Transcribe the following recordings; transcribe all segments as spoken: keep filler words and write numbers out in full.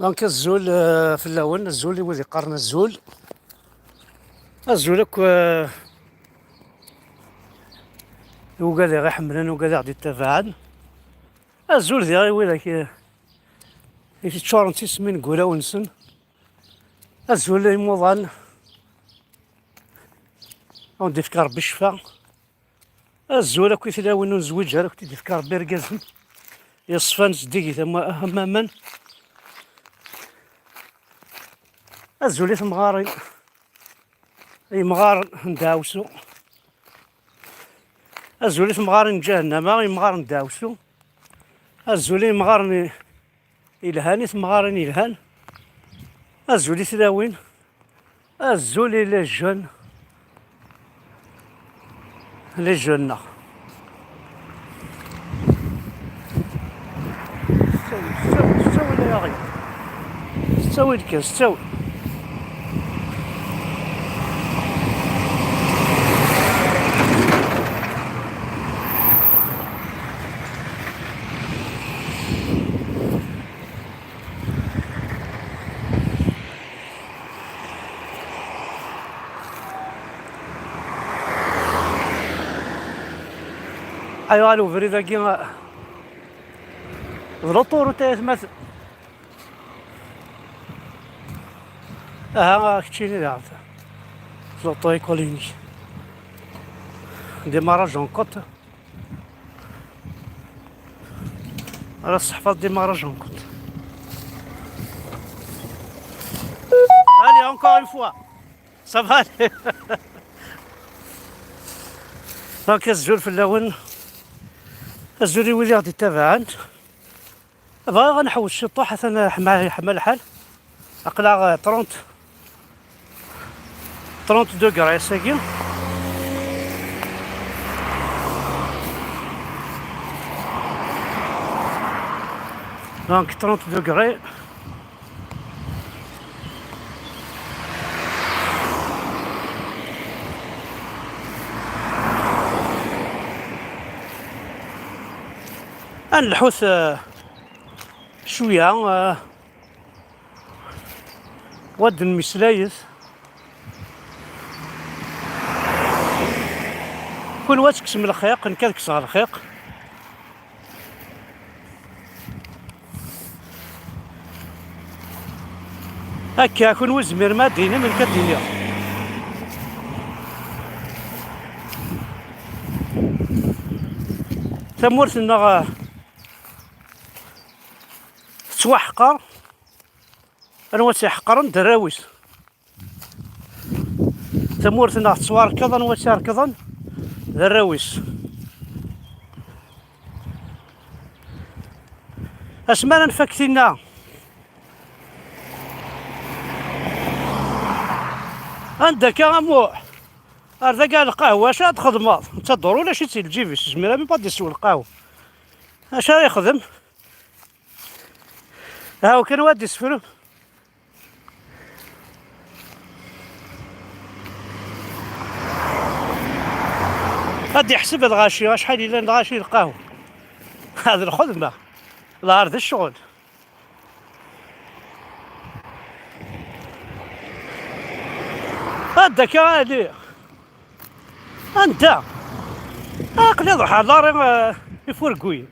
Donc, azul, euh, fell-awen, azul i wid iqqaren azul. Azul akk, euh, i wigad i ɣ-iḥemmlen, i wigad i ɣ-d-ittabaɛen. Azul diɣ i widak, euh, i yeččuren d tismin deg wulawen-nsen. Azul i imuḍan. Ad wen-d-ifk Ṛebbi ccfa. Azul akk i tlawin ur nezwiǧ ara, akk-t-id-ifka Ṛebbi irgazen yeṣfan zeddigit am, am aman. Azul i temɣarin, imɣaren n dɛawsu. Azul i temɣarin n ǧahennama, imɣaren n dɛawsu. Azul i imɣaren i, ilhan, i temɣarin ilhan. Azul i tlawin. Azul i les jeunes. Les jeunes-nneɣ. S ttawil, s ttawil, s ttawil ay aɣyul. S ttawil kan, s ttawil. Ayɣer ubrid-agi d l'autoroute ay atmaten? Aha, keččini daɣen. L'auto-école-inek. Démarrage en côte. Ara tesseḥfaḍ démarrage en côte. Allez, encore une fois. Ça va aller. Donc, azul fell-awen. Azul i wid i ɣ-d-ittabaɛen. Bɣiɣ ad nḥewwes ciṭuḥ, atan ḥma, yeḥma lḥal. Aql-aɣ trente, trente degrés ass-agi. Donc, trente degrés. Ad nelḥut, eh, cwiya, eh, wa d-nemmeslayet. Kunwi ad tekksem lxiq, nekk ad kkseɣ lxiq. Akka, kunwi tzemrem ad d-tinim, nekk ad d-iniɣ. Tamurt-nneɣ, eh, tettwaḥqer. Anwa tt-iḥeqren? D arraw-is. Tamurt-nneɣ tettwarkeḍ, anwa tt-irekḍen? D arraw-is. Asmi ara nfak tinna, anda akka a Muḥ? Ar dagi ar lqahwa, acu ara txedmeḍ? Netta dur ulac-itt di lǧib-is, yezmir am ad d-isew lqahwa. Acu ara yexdem? Ha, kan wa d-isefru. Ad d-iḥseb lɣaci, acḥal yellan lɣaci lqahwa. Ha, d lxedma. Lɛar d ccɣel. Anda akka a Ali? Anda? Aql-i ṛuḥeɣ lari, eh, ifurguyen.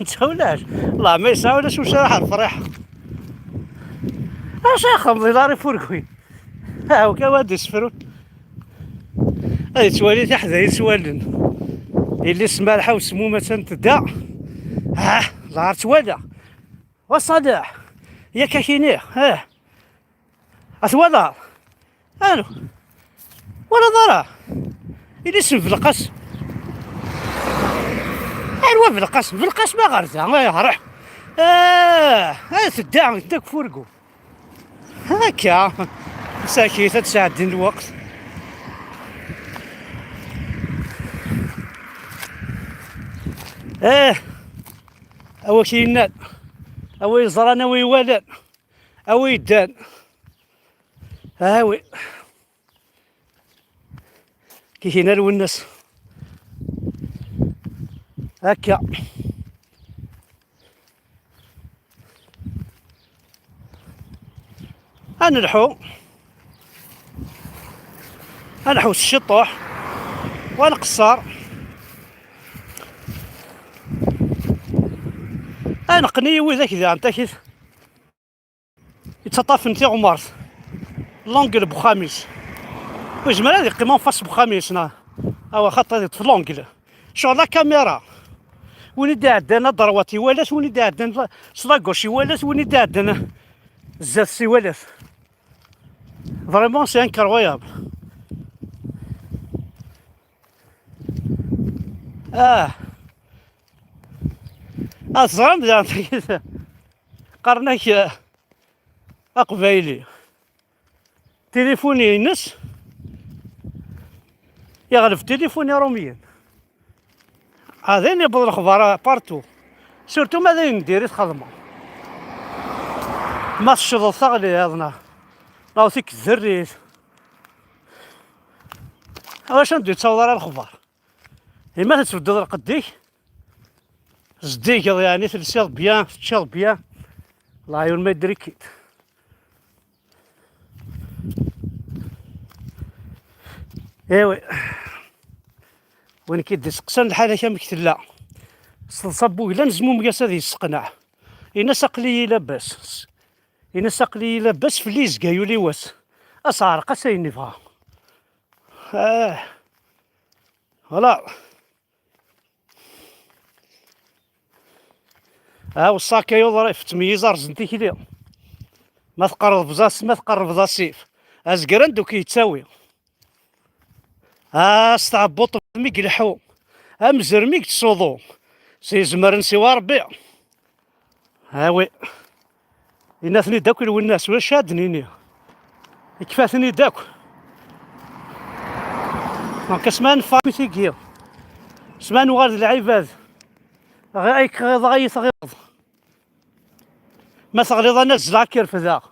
Netta ulac. Allah ma yesɛa ulac ucraḥ ar friḥ. Acu axxam di lari ifurguyen? Aw, kan wa d-isefrun. Ad yettwali tiḥdayin s wallen. Yelli-s Malḥa u Semmum attan tedda. Ah, lɛar twala. Wa Ṣaleḥ, yak ak-iniɣ, ah. A twalaḍ? Anu? Walaḍ ara? Yelli-s n Belqasem. Anwa Belqasem? Belqasem aɣer da, ah, ruḥ. Ah, ah, tedda, tedda deg furgu. Akka, sakit ad sɛeddin lweqt. Eh, a wa k-yennan, a wa yeẓran, a wa iwalan, a wa yeddan. Ah oui. Kihina Lwennas. Akka. Ad nelḥu, ad nḥewwes ciṭuḥ, wa nqeṣṣer. Ad neqqen i widak daɣen takit yettaṭṭafen tiɣmert, l'angle n wexxam-is. Ur yezmir ad yeqqim en face n wexxam-is, neɣ? Awa, xaṭi, yeṭṭef l'angle. Ccɣel la caméra. Win i d-iɛeddan à droite iwala-t, win i d-iɛeddan s la gauche iwala-t, win i d-iɛeddan zdat-s iwala-t. Vraiment, c'est incroyable. Ah. Ah, teẓram daɣen, qqaren-ak, eh, aqbayli. Tilifun-ines yeɣleb tilifun irumyen. Ɛad ayen yewweḍ lexbar partout. Surtout ma d ayen n diri txedmeḍ. Ma tecceḍeḍ taɣliḍ neɣ, neɣ tikderrit. Acu ur d-yettaweḍ ara lexbar. Ima tettbeddeḍ lqedd-ik, zeddigeḍ, yeɛni telsiḍ bien, teččiḍ bien. Leɛyun ma yedder-ik-id. Iwi. Win k-id-iseqsan lḥala-k amek tella, s teḍsa n wuglan, zmumeg-as ad yesseqneɛ. Ini-as aql-iyi labas. Ini-as aql-iyi labas, fell-i yezga yuli wass. Ad s-ɛerqeɣ ayen yebɣa. Ah. Voilà. Ha, weṣṣa-k ay uḍrif, ttmeyyiz rrẓ n tikli. Ma tqerrbeḍ as-, ma tqerrbeḍ asif, azger anda uk yettawi. Ah, s tɛebbuḍt mi ileḥḥu, amzer mi yettsuḍu, s yezmeren siwa Rebbi. Awi. Yenna-ten-id akk i Lwennas, ulac ad d-nini. Yekfa-ten-id akk. Donc, asma neffeɣ akk tigi. Asma nuɣal d lɛibad. Ɣ-, ay k-ɣiḍeɣ, ay yi-tɣiḍeḍ. Ma teɣliḍ ad nazzleɣ, ad k-refdeɣ.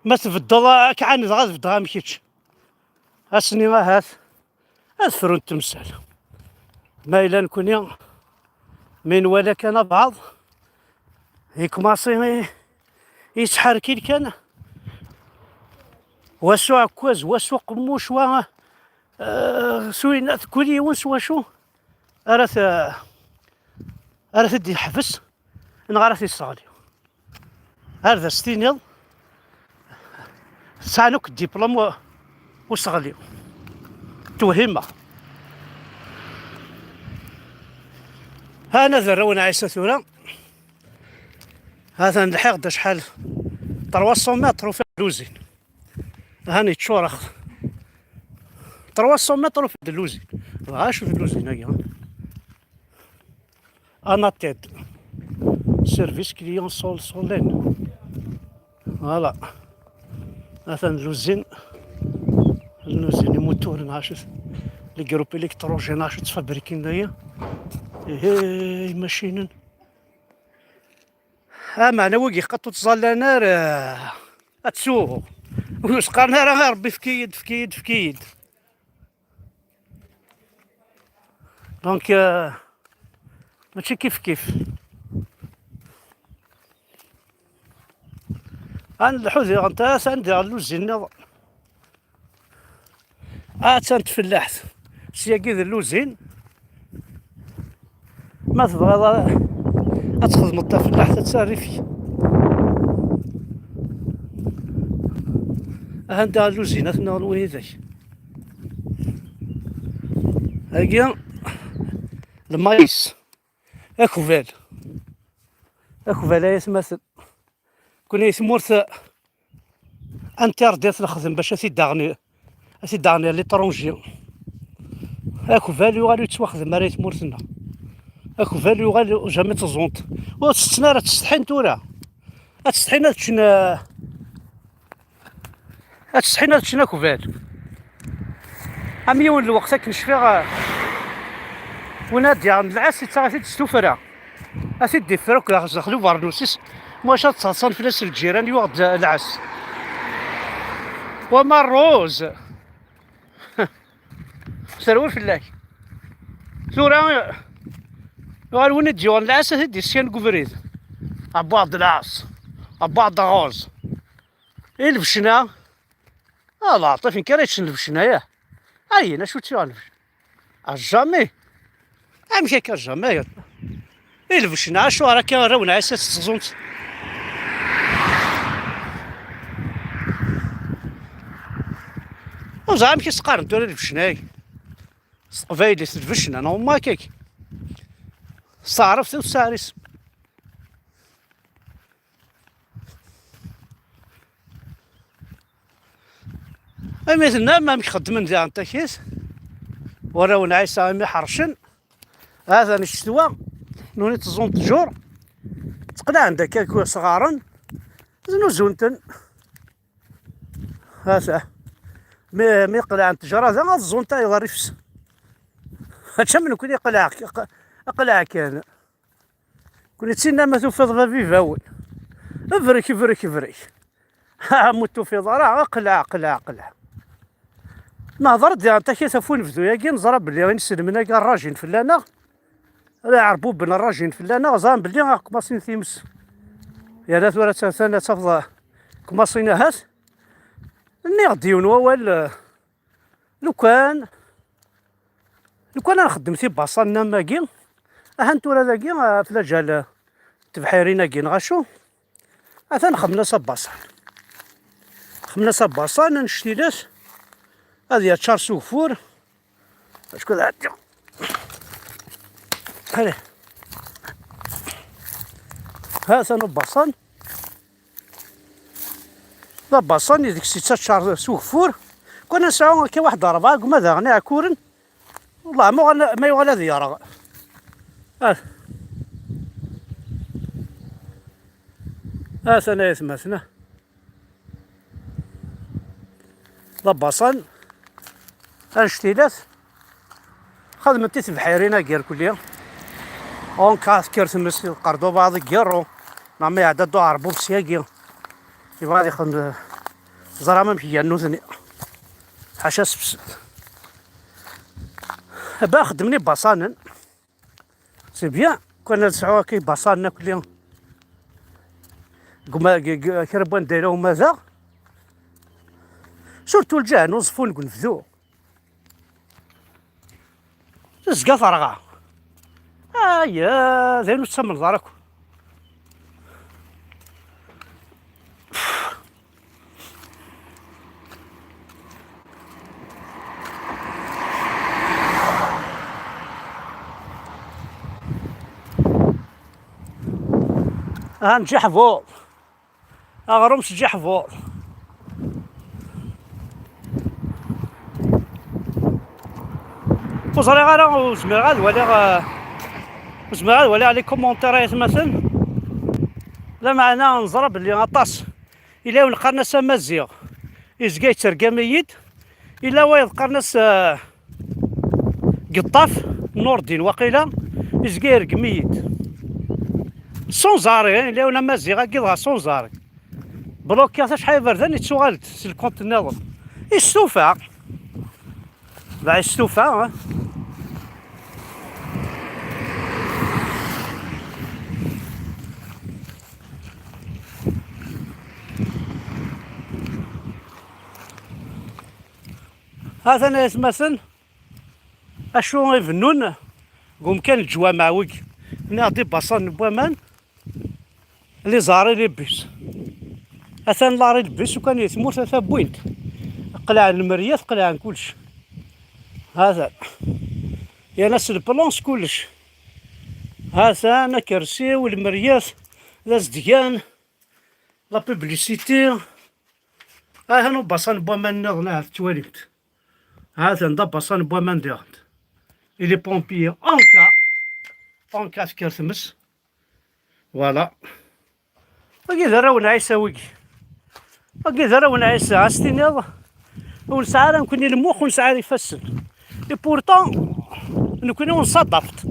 Ma tbeddeḍ, ad k-ɛandeɣ, ad beddeɣ am kečč. Ass-nni ahat. Ad frunt temsal. Ma yella nekni, mi nwala kan abɛaḍ, yekmaṣi i-, yettḥerkil kan. Wa s uɛekkaz, wa s uqemmuc, wa, eh, s uyennat, kul yiwen s wacu ara t-, ara t-id-yeḥbes, neɣ ara t-yesseɣli. Ar d as-tiniḍ, sɛan akk diplôme u-, useɣli. Tewhima. Ha-n ad arraw n Ɛisa tura. Ha-t-an lḥiɣ-d acḥal. Trois cents mètres ufiɣ-d l'usine. Ha-n yeččur ax-, trois cents mètres ufiɣ-d l'usine. Dɣa acu d l'usine-agi? Anated. Service client Sol-, Solène. Voilà. Atan l'usine. L'usine imuturen, neɣ acu-t. Les groupes électrogènes, neɣ acu-t, fabrikin daya. Ihi, imacinen. Ah, meɛna wigi xaṭ ur ttẓallan ara. Ad tsuɣ. Ur s-qqaren ara: "A Rebbi, efk-iyi-d, efk-iyi-d, efk-iyi-d." Donc, euh, mačči kif kif. Ad nleḥḥu diɣen, atan diɣen luzin nniḍen. Attan tfellaḥt. Syagi d luzin. Ma tebɣiḍ a-, ad txedmeḍ tafellaḥt, ad tarrif. Ahan da lluzinat nniḍen widak. Agi, lmayis, akbal. Akbal ay atmaten. Kuni ay tmurt, interdit lexdem bac ad t-id-aɣen, ad t-id-aɣen à l'étranger. Akbal yuɣal ur yettwaxdem ara i tmurt-nneɣ. Akbal yuɣal jamais tteẓẓun-t. Ur tetten ara, ttsetḥin tura. Ad ttsetḥin ad ččen, eh, ad ttsetḥin ad ččen akbal. Am yiwen lweqt akken cfiɣ, eh, win ad d-yaɣen lɛas yettaɣ-it-id s tuffra. Ad t-id-iffer akk daxel, daxel ubernus-is, maca ad ttaḍsan fell-as lǧiran, yuɣ-d lɛes. Wama rruz! Terwel fell-ak. Tura, yuɣal win i d-yuɣen lɛes, ad t-id-yessken deg ubrid. Abbaḍ d lɛes. Abbaḍ d rruz. I lbecna? Ah, Leɛṭif, nekk ara yeččen lbecna, yah. Ayen, acu tt-yuɣen lbecna? Ah, jamais. Amek akka, jamais? I lbecna, acuɣer akka arraw n Ɛisa tettẓunt? Ur ẓriɣ amek i s-qqaren tura lbecna-agi. S teqbaylit, lbecna, neɣ uma akka-agi. S taɛrabt, ur tesɛi ara isem. Imi tennam amek xeddmen diɣen takit, warraw n Ɛisa imi ḥercen, ha-t-an ccetwa, nuni tteẓẓun ttjur, ttqelɛen-d akka sɣaren, znuzun-ten. Ha-t-a. Mi, mi qelɛen ttjur-a da, ad ẓẓun tayeḍ rifs. Mačči am nekni qelɛeɣ, qelɛeɣ kan. Kuni d tinna ma tufiḍ bab ibawen. Brek, brek, brek. Ha, mu tufiḍ ara, qleɛ, qleɛ, qleɛ. Nehḍer-d diɣen takit ɣef unebdu-agi, neẓra belli inselmen-agi rrajin fell-aneɣ, ad iɛerbuben rrajin fell-aneɣ, ẓran belli aɣ-kmaṣin times. Yerna tura atan ad tafeḍ kmaṣin ahat. Nniɣ-d yiwen wawal, eh, lukan, lukan ad nxeddem tibaṣan am wagi, ahan tura dagi, eh, ɣef lajal, eh, tebḥirin-agi, neɣ acu? Atan xemla s abaṣan. Xemla s abaṣan, annect-ilat, ad yaččar s ugeffur. Acku ad ɛeddiɣ. Allez. Ha-t-an abaṣan. D abaṣan i deg-s yettaččar s ugeffur. Kwan ad nesɛu akka waḥed rebɛa gma daɣen iɛekkuren. Wellah ma uɣal, ma yuɣal ad yerɣ. Ah. Ah, atan ay atmaten, ah. D abaṣan. Annect-ilat. Xedment i tebḥirin-agi irkelli. Ɣunka tekker tmes lqerduba deg yiḍ. Neɣ ma iɛedda ddu ɛerbub syagi. Yebɣa ad ixdem, ẓram amek gan nutni. Ḥaca sefsed. Ba xeddmen ibaṣanen. C'est bien, kan ad sɛuɣ akka ibaṣanen akk-, li. Gma, g-, g-, kra n wanda yella umadaɣ. Surtout lǧahen uẓeffun deg unebdu. Tezga terɣa. Aya, d ayen ur tettamneḍ ara akk. Ah, nǧiḥbuḍ. Aɣrum s ǧiḥbuḍ. Ur ẓriɣ ara, ur zmireɣ ad waliɣ, eh, ur zmireɣ ad waliɣ les commentaires ay atmaten. Lameɛna neẓra belli aṭas. Yella win qqaren-as Amaziɣ, yezga yettergam-iyi-d. Yella wayeḍ qqaren-as, eh, Geṭṭaf, Nurdin waqila, yezga yergem-iyi-d. S unẓar-i, yella win Amaziɣ-agi dɣa s unẓar-i. Blokkiɣ-t acḥal iberdan, yettuɣal-d s lkunt nniḍen. Yestufa. Dɣa yestufa, ha? Atan ay atmaten, acu i bennun deg umkan n leǧwameɛ wigi. Nniɣ-d ibaṣan n waman. Liẓari libis. Atan lari libis, ukan i tmurt ata wwin-t. Qelɛen lmeryat, qelɛen kullec. Atan. Yerna s lplans kullec. Atan akersi-w, lmeryat, d azedgan, la publicité. Atan ubaṣan n waman nniḍen, ahat tettwalim-t. Atan d abaṣan n waman diɣen. Et les pompiers, en cas, en cas tekker tmes. Voilà. Wagi d arraw n Ɛisa wigi. Wagi d arraw n Ɛisa, ad s-tiniḍ, ur nesɛi ara nekkni lmux, ur nesɛi ara ifassen. Et pourtant, nekkni ur nṣadaf-d.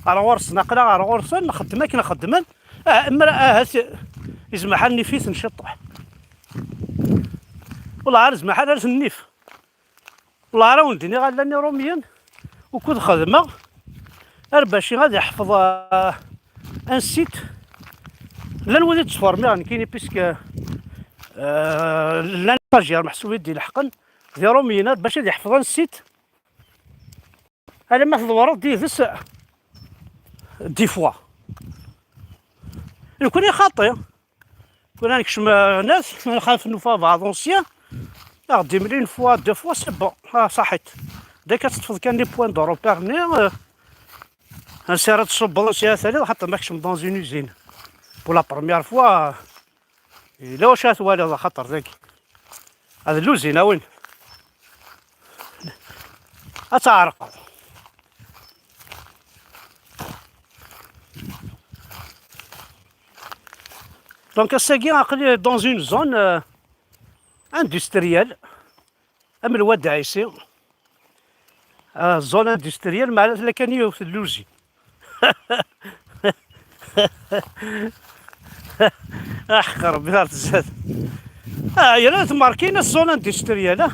Ar ɣur-sen, aql-aɣ ar ɣur-sen, nxeddem akken xeddmen. Ah, mer ahat izmer ḥal nnif-iten ciṭuḥ. Wellah ar izmer ḥal ar ten-nnif. Wellah ara wen-d-iniɣ, llan Iṛumyen, ukud xedmeɣ, ar bac ad iḥfeḍ, euh, un site. Llan wid i d-sformiɣ nekkini, puisque Euh, llan stagiaires meḥsub i d-ileḥqen d Iṛumyen bac ad iḥefḍen site. Alamma tḍewreḍ yid-s dix fois. Nekkni xaṭi. Kul ad nekcem, euh, nat, nxaf nufa baɛḍ ancien. Ad ɣ-d-imli une fois, deux fois, c'est bon. Ah, ṣaḥit. Dès que teṭṭfeḍ kan les points de repère-nni, euh, ansi ara tṣubbeḍ, ansi ara taliḍ, xaṭer ma kecmeḍ dans une usine pour la première fois, euh, yella wacu ara twaliḍ, axaṭer dagi. Ad lluzin, a win. Ad teɛreqeḍ. Donc, ass-agi, aql-i dans une zone, euh, industrielle. Am lwad Ɛisi. Ah, zone industrielle, meɛna tella kan yiwet n lluzi. Aḥeq Rebbi ar tzad. Ah, yerna tmerkin zone industrielle, ah.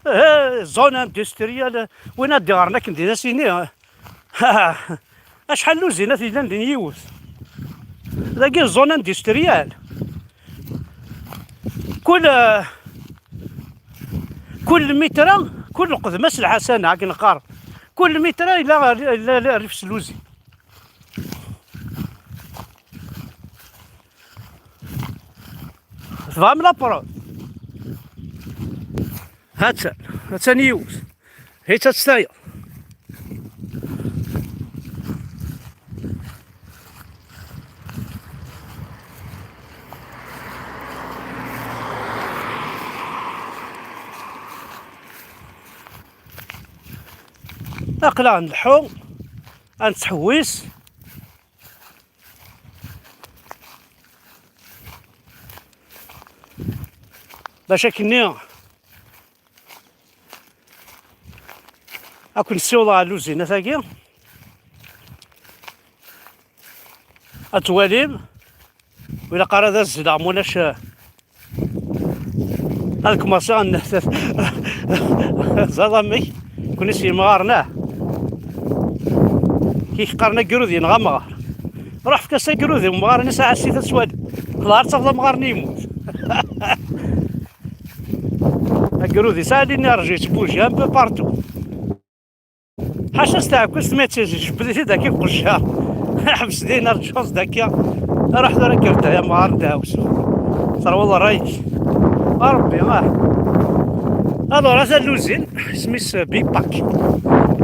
Eh, zone industrielle. Win ad d-iɣren akken din as-ini, ah. Acḥal n luzinat yellan din yiwet. Dagi zone industrielle. Kul, kul mitra, kul lqedma s lḥasana, akken neqqar. Kul mitra yella, yella, yella rrif s luzin. Tebɣam la preuve? Hattan, hattan yiwet. Hit ad testayeḍ. Aql-aɣ nleḥḥu, ad nettḥewwis. Bac akkenni ad ken-ssiwḍeɣ ɣer luzinat-agi. Ad twalim. Ur ilaq ara ad azzleɣ, mulac, eh, ad kmersiɣ nnehtat. Ẓaḍ amek? Kuni s yemɣaren, ah? Kik qqaren agrud yenɣa amɣar. Ruḥ efk-as agrud i umɣar-nni, saɛa sit ad twali. Ḍher tafeḍ amɣar-nni yemmut. Agrud yesɛa l'énergie, yettbuji un peu partout. Ḥaca s tɛekkazt ma yettjebd-it-id akka deg uqejjar. Ḥbes din, rǧu-as-d akka. Ruḥ tura kker-d ay amɣar n dɛawes. Terwiḍ ṛṛay-ik. A Ṛebbi, ah. Alors, atan luzin, isem-is Bipak.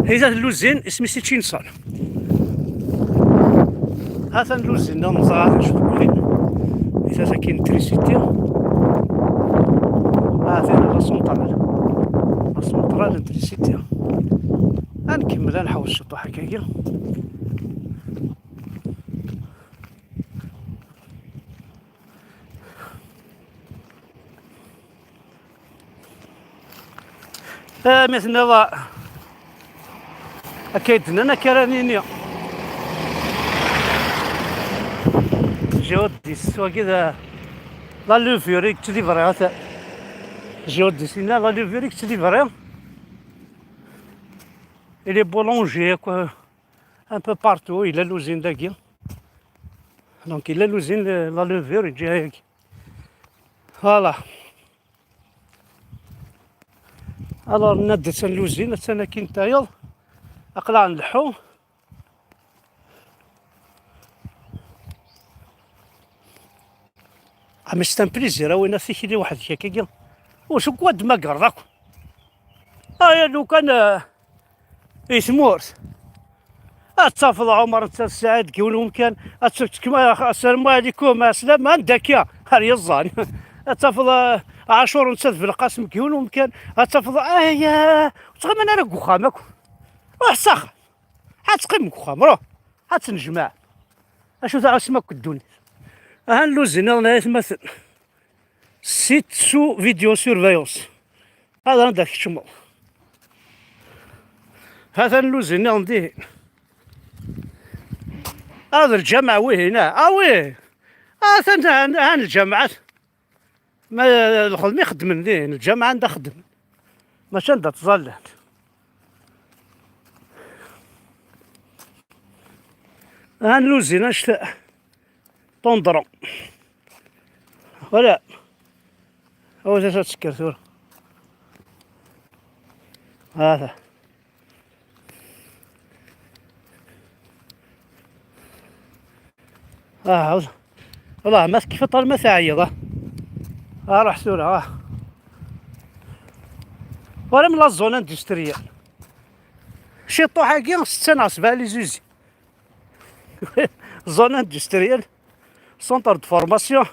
Atan luzin, isem-is Hutchinson. Atan luzin-nni neẓra d acu teqqim. Atan akkin trisiti. Atan la centrale. La centrale n trisiti. Ad nkemmel ad nḥewwes ciṭuḥ akkagi. Ah, mi tenniḍ akka i d-nnan, akka ara nini. Géodis, wagi d la levure i yettdibri, ata. Géodis, yenna la levure i yettdibri. Il est boulanger, quoi. Un peu partout, yella luzin dagi. Donc, yella luzin, la levure, yeǧǧa yagi. Voilà. Alors, nenna-d attan luzin, attan akkin tayeḍ. Aql-aɣ nleḥḥu. Ah, mais c'est un plaisir, a win, a tikli weḥd-k akkagi. Ur s-, uqwa d-magreḍ akk. Aya lukan, eh, i tmurt. Ad tafeḍ Ɛumer netta d Saɛid deg yiwen wemkan, ad tafeḍ Kem-, Assalamu ɛlikum, ɛeslama, anda akka? Ar yeẓẓan. Ad tafeḍ, eh, Ɛacur netta d Belqasem deg yiwen wemkan, ad tafeḍ, aya, ur ttɣimin ara deg uxxam akk. Ruḥ s axxam. Ad teqqim deg uxxam, ruḥ. Ad tennejmaɛ. Acu tɛussem akk ddunit? Aha nluzi nniḍen ay atmaten. Site sous vidéosurveillance. Ad anda tkecmeḍ. Hatan lluzi nniḍen dihin. Ah, d lǧameɛ wihin, ah, ah, wih. Atan, han, han lǧameɛat. Ma lxedma i xeddmen dihin, lǧameɛ anda xeddmen. Mačči anda ttẓallan. Han lluzi annect-a. Tondron. Voilà. Awi-d ad tekker tura. Hata. Ah, والله ما تكفي طال ما تعيض، اه. آه، روح ثورة، اه. ولا من la zone industrielle. شي طوحاكي ستة ناقص سبعة les usines. Zone industrielle. Centre de formation.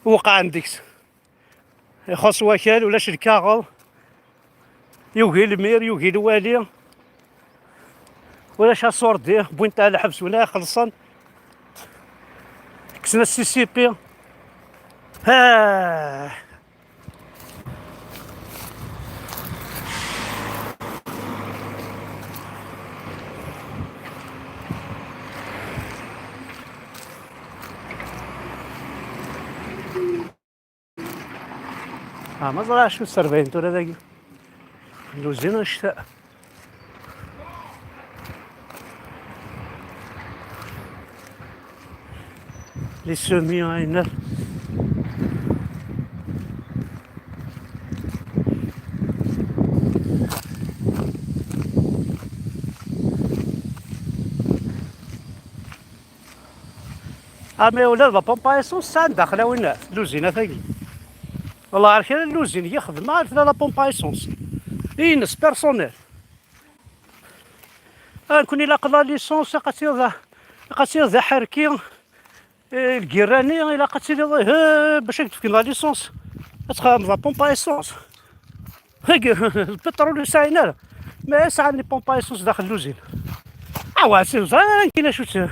وقع عندك. يخص وكال ولاش الكاغل. يوقي المير، يوقي الوالي. ولاش الصوردي، بوين تاع الحبس ولا خلصن. كسنا السي سي بي. ها. Ah, ma ẓriɣ acu sserbayen tura dagi. Luzin ccta. Les semis, hein, neuf. Ah, mais ula d la pompe à essence sɛan daxel a win luzin-a tagi. Wallah ar kra n luzin yexdem ar tella la pompe à essence. Ines personnel. Ah, nekkni ilaq la licence, ilaq ad tiliḍ, ilaq ad tiliḍ d aḥerki. Eh, lgirra-nni ilaq ad tiliḍ, eh, bac ad k-d-fken la licence. Ad txedmeḍ la pompe à essence. Heg, lpiṭrul ur sɛin ara. Ma sɛan les pompes à essence daxel luzin. Awa, si ẓran ara nekkin acu tt-,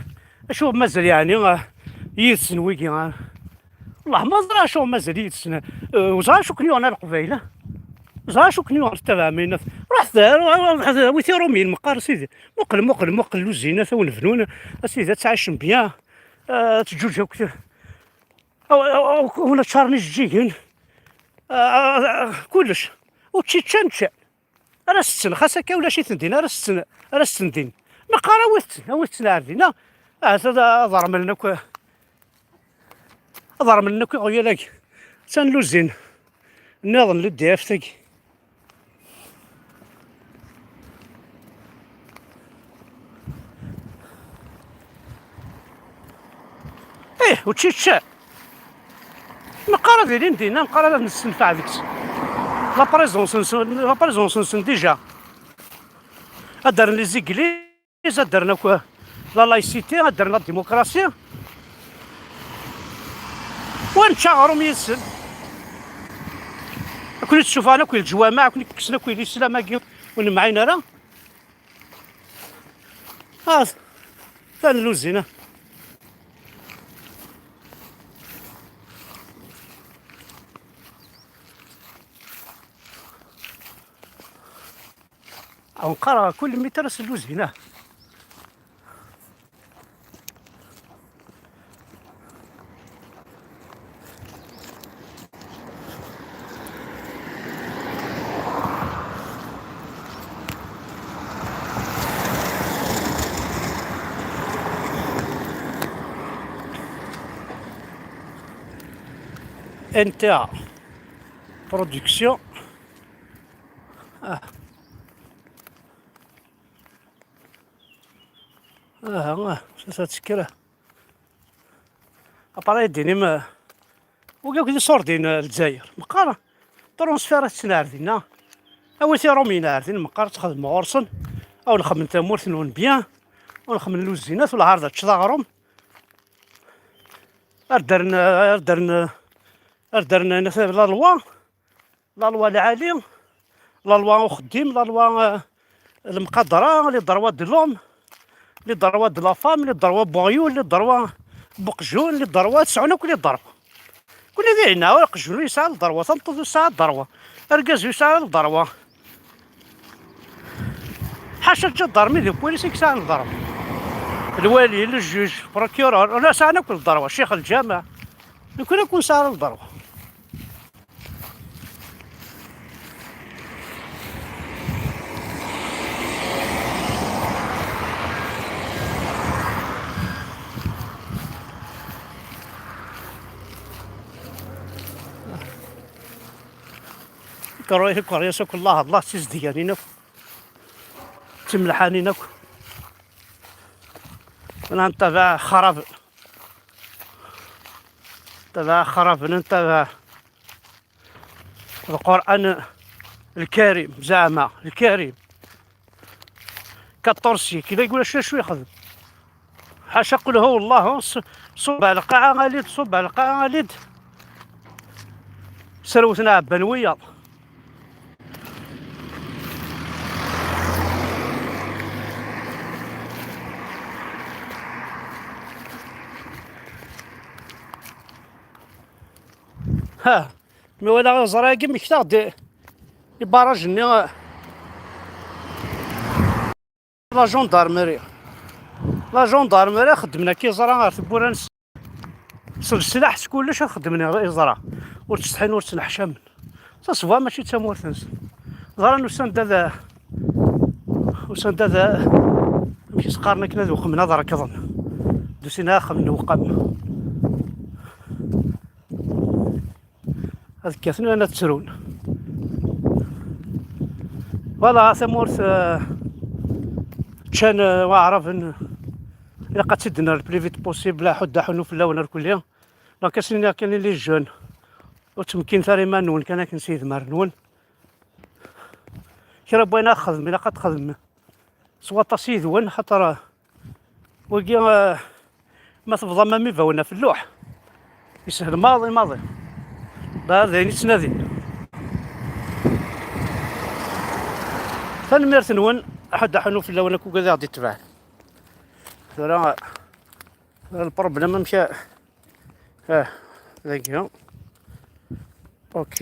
acu mazal yeɛni, ah, yid-sen wigi, ah. Wellah ma ẓriɣ acu mazal yid-sen. Eh, ur ẓriɣ acu ken-yuɣen a Leqbayel, ah. Ur ẓriɣ acu ken-yuɣen tettabaɛem ayen. Ruḥet, ruḥet, ruḥet, awit iṛumyen meqqar sidi. Muqel, muqel, muqel luzinat awen bnun. A sidi ad ttɛicen bien. Ah, teǧǧuǧ akk. Aw, aw, aw, win ččaren ijeǧǧigen. Ah, ah, ah, kullec. Učči ččan, ččan. Ara setten, xas akka ulac-iten din, ara setten, ara setten din. Meqqar awit-ten, awit-ten ar dinna. Ahat ad, ad ṛemlen akk, ad ṛemlen akk iɣyal-agi. Attan luzin nniḍen, l'E D F tagi. Ih, učči ččan. Meqqar ad ilin dinna, meqqar ad nessenfeɛ deg-s. La présence-nsen, la présence-nsen déjà. Ad d-rren les églises, ad d-rren akk la laïcité, ad d-rren la démocratie. Wa nečča aɣrum yid-sen. Ad ken-id-sufɣen akk leǧwameɛ, ad ken-id-kksen akk lislam-agi ur nemɛin ara. Ah, ta n luzin, ah. Nqar kul mitar s luzin, ah. N T A Production. Ah. Ah, ah, ça, ça, c'est que là. Appareil d-inim, eh, wigi akk d iṣurdiyen, eh, Lezzayer. Meqqar, transfert-iten ar dinna. Awit iṛumyen ar din, meqqar ad txedmem ɣur-sen. Aw nxedmen tamurt-nwen bien. Aw nxedmen luzinat, ulɛar ad teččeḍ aɣrum. Ar daren, ar daren, ar daren la loi. La loi lɛali, la loi uxeddim, la loi, euh, lemqadra, les droits de l'homme, les droits de la femme, les droits n uɣyul, les droits n uqjun, les droits, ad sɛun akk les droits. Kul d ayen, aqjun yesɛa le droit, tameṭṭut yesɛa le droit, argaz yesɛa le droit. Ḥaca lǧadarmi d lpulis i yesɛan le droit. Lwali, le juge, procureur, ula sɛan akk le droit, ccix lǧameɛ. Nekkni akk nesɛa le droit. Kṛuh, kṛuh, yas akk Allah, Allah, d tizedganin akk, d timelḥanin akk. Ntabaɛ xraben. Ntabaɛ xraben, ntabaɛ. Lqur'an Lkarim, zeɛma, Lkarim. Quatorze siècle, la yeggra acu, acu yexdem. Ḥaca qul hu Allahu, ṣ-, ṣubb ar lqaɛa, ali-d, ṣubb ar lqaɛa, ali-d. Serwten ɛebban wiyaḍ. Ha, mi walaɣ iẓra-agi, mmektaɣ-d i barrage-nni. La gendarmerie. La gendarmerie xeddmen akka iẓra ɣer tewwura-nsen. S leslaḥ, s kullec ad xeddmen iẓra. Ur ttsetḥin, ur ttneḥcamen. Tasebwa mačči d tamurt-nsen. Ẓran usan-d ad, usan-d ad, amek i s-qqaren akken, ad weqmen, ad rekḍen. D usin axxam n uwqam. Ad kkaten, ad ttrun. Voilà, tamurt, eh, ččan, eh, waɛraben. Ilaq ad tt-id-nerr le plus vite possible, aḥuddu aḥunnu fell-awen irkelli. Donc, ad s-iniɣ kan i les jeunes, ur ttmekkinet ara iman-nwen kan akken s yedmaren-nwen. Kra n wayen ara txedmem, ilaq ad txedmem s waṭas yid-wen, xaṭer, eh, wagi, eh, ma tebḍam am ibawen ɣef lluḥ, yeshel maḍi maḍi. Ba d ayen i ttnadin. Tanemmirt-nwen, aḥuddu aḥunnu fell-awen akk wid i ɣ-d-itebɛen. Tura, tura lproblem amek a-, ah, dagi. Ok.